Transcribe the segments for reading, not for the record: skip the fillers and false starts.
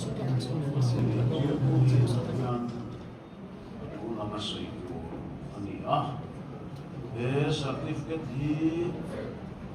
Hian tun anga sawi tur a ni a. He certificate hi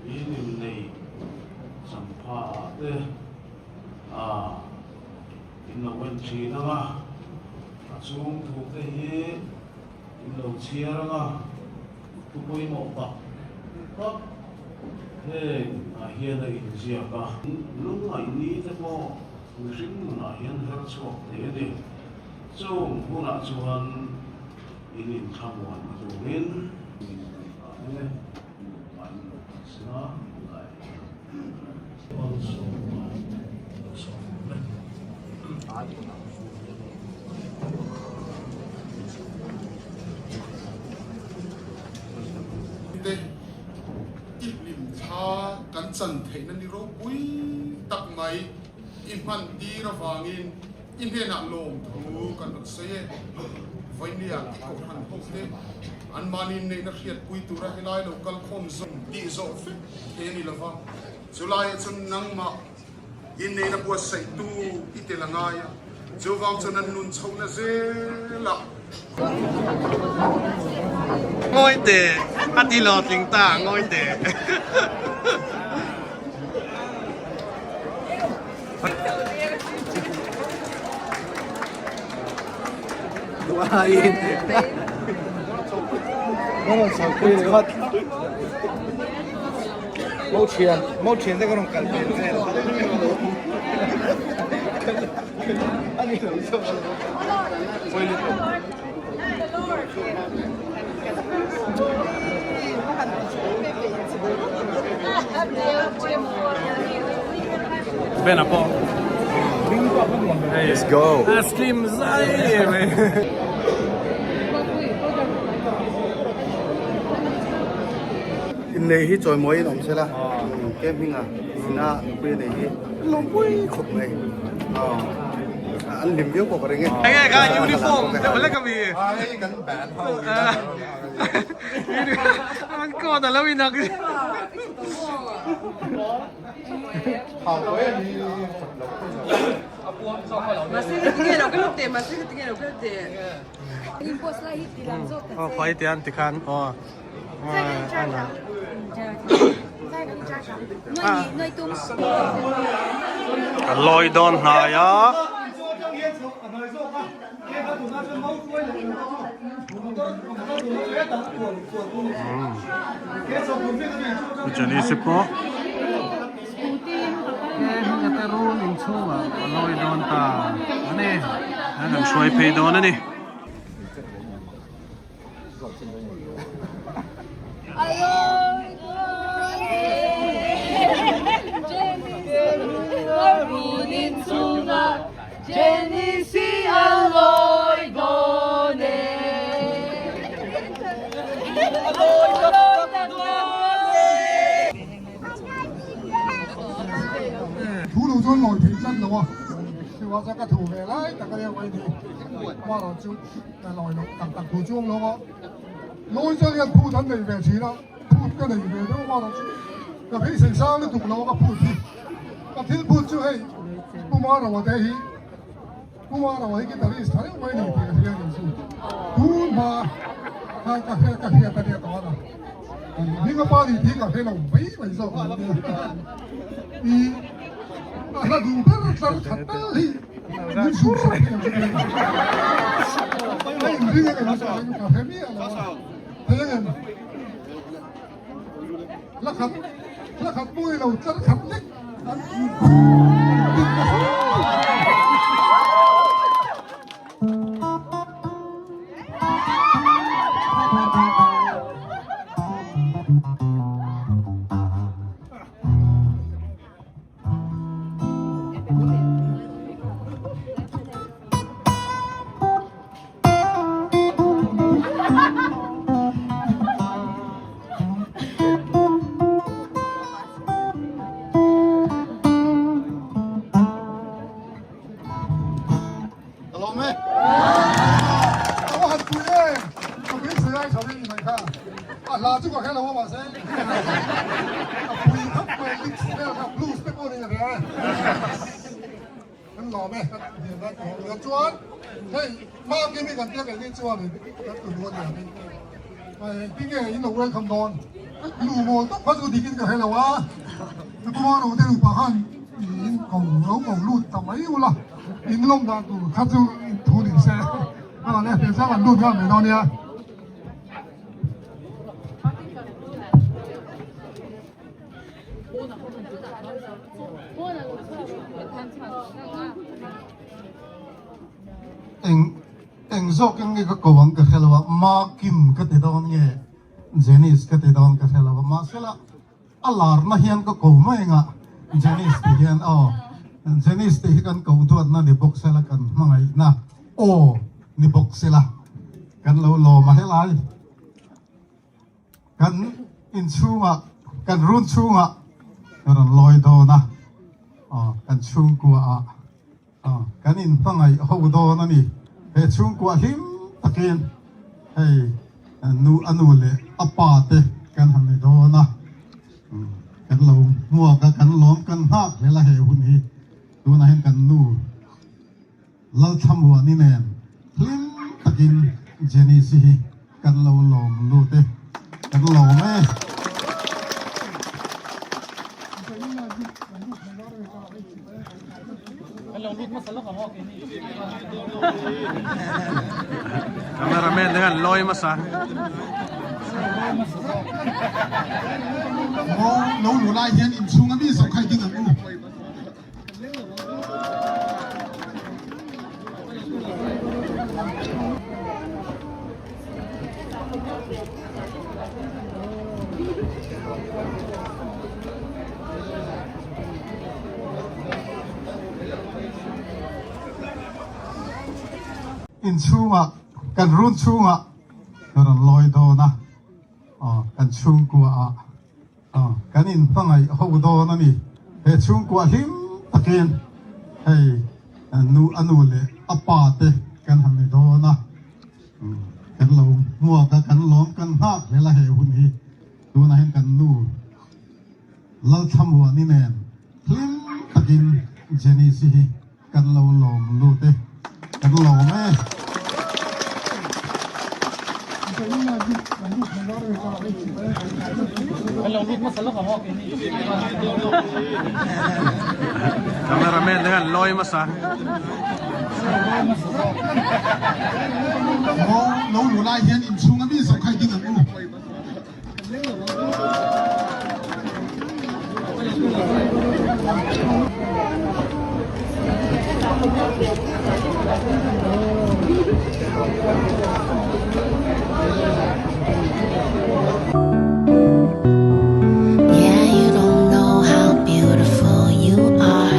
in innei champha ah te a in lo en thin ang a, a chhung thu te hi in lo chhiar ang a, thu pawimawh tak tak heng ah hian a inziak a. Lungngaihni te pawh mihring nunah hian her chhuak thei a ni. Chung hunah chuan in inthlamuan turin in ngaihtuah nge nupa in lo kalsina lai Te i hlim thla kan chan theihna ni ropui tak mai i hman tir avangin I hnenah lawmthu kan rawn sawi e. Vawinia i kohhran ho te an mahni neihna hriatpui tura helai lo kal khawm zawng tih zawh vek thei a ni lova, chulaiah chuan nangmah inneihna buatsaihtu i tel a ngai a, chuvang chuan an nun chhohna zelah. Ngawi teh, a ti hlawhtling ta, ngawi teh. Ben a pawh Let's go. A slim zai mai. Innei hi chawimawi in awm sela kem hminga ina nupui a nei hi an lawmpui khawp mai an hlim viau pawh ka ring e. Enge kha uniform deuh hlek ami. Hei kan band ho An coat a lo inak. Aw khuai te an tikhan aw Ka lawi dawn hnai a. Janice pawh he te run inchhungah a lawi dawn ta a ni an han hruai phei dawn a ni. Thu lo chuan lawi thei tlat lo a, chuvang chuan ka thu ve lai tak a nia mai ni, amaherawh chu ka lawi loh tak tak thu chuang lo a, lawi chuan hian phut an nei ve thin a, phut ka nei ve deuh amaherawh chu ka beisei sang lutuk lo a ka phut hi, ka thil phut chu hei Puma Roa te hi. Puma Roa hi guitarist tha reuh mai ni tih ka hria ni chu tun hma khan ka hria ka hriat a nia tawh a hming a pa ni tih ka hre lo mai mai zawk a nia i a hla duh ber tlar khat tal hi min sum sak hi ang a inring a ngei ka hre miah lo a thei ang em hla khat hla khat mawi lo tlar khat lek an Ka lawm e. Ka va han pui em. Ka beisei ai tha vek mai kha. A hla chu ka hre lo a mahse a pui khawp mai licks vel kha blues te pawh ni ka hria e. Kan lawm e, kan hniam a ti hawk chuan hei Mark i mi kan tia keini chuanin kan tu duh a ni ang in engtin nge in lo welcome dawn lu mawl tawp kha chu dikin ka hre lo a Kumaro te nupa khan in ko lo ko lut ta mai ula in lawm dan tur kha chu in thu ni se a le hmel kan lut nghal mai dawn nia. Eng eng zawk in nge ka ko ang ka hre lo a, Makim ka ti dawn nge Janice ka ti dawn ka hre lo a, mahsela a larna hian ka ko mai anga Janice ti hian aw Janice tih hi kan ko duatna ni bawk sela kan hmangaihna aw ni bawk sela kan lo lawm a helai. Kan inchhungah, kan run chhungah ka rawn lawi dawn a, aw kan chhungkuaah aw kan inhmangaih ho dawn a ni. He chhungkuah hlim takin hei nu a nu leh a pa te kan han ni dawn a, kan lo hmuak a, kan lawm kan nghak hlel a he hun hi. Tunah hian kan nu. Lalthlamuani nen hlim takin Janice hi kan lo lawm lut e, kan lawm e. Cameraman te khan lawi hmasa. Lo lu lai hian inchhung a mi zawk kha i ding ang u. Inchhungah kan run chhungah ka rawn lawi dawn a, aw kan chhungkuaah. Kan inhmangaih ho dawn a ni. He chhungkuah hlim takin hei nu a nu leh a pa te kan han ni dawn a. Kan lo hmuak a, kan lawm kan nghak hlel a he hun hi. Tunah hian kan nu Lalthlamuani nen hlim takin Janice hi kan lo lawm lut e, kan lawm e. Cameraman te khan lawi hmasa. Lo lu lai hian inchhung a mi zawk kha i ding ang u. Yeah, you don't know how beautiful you are.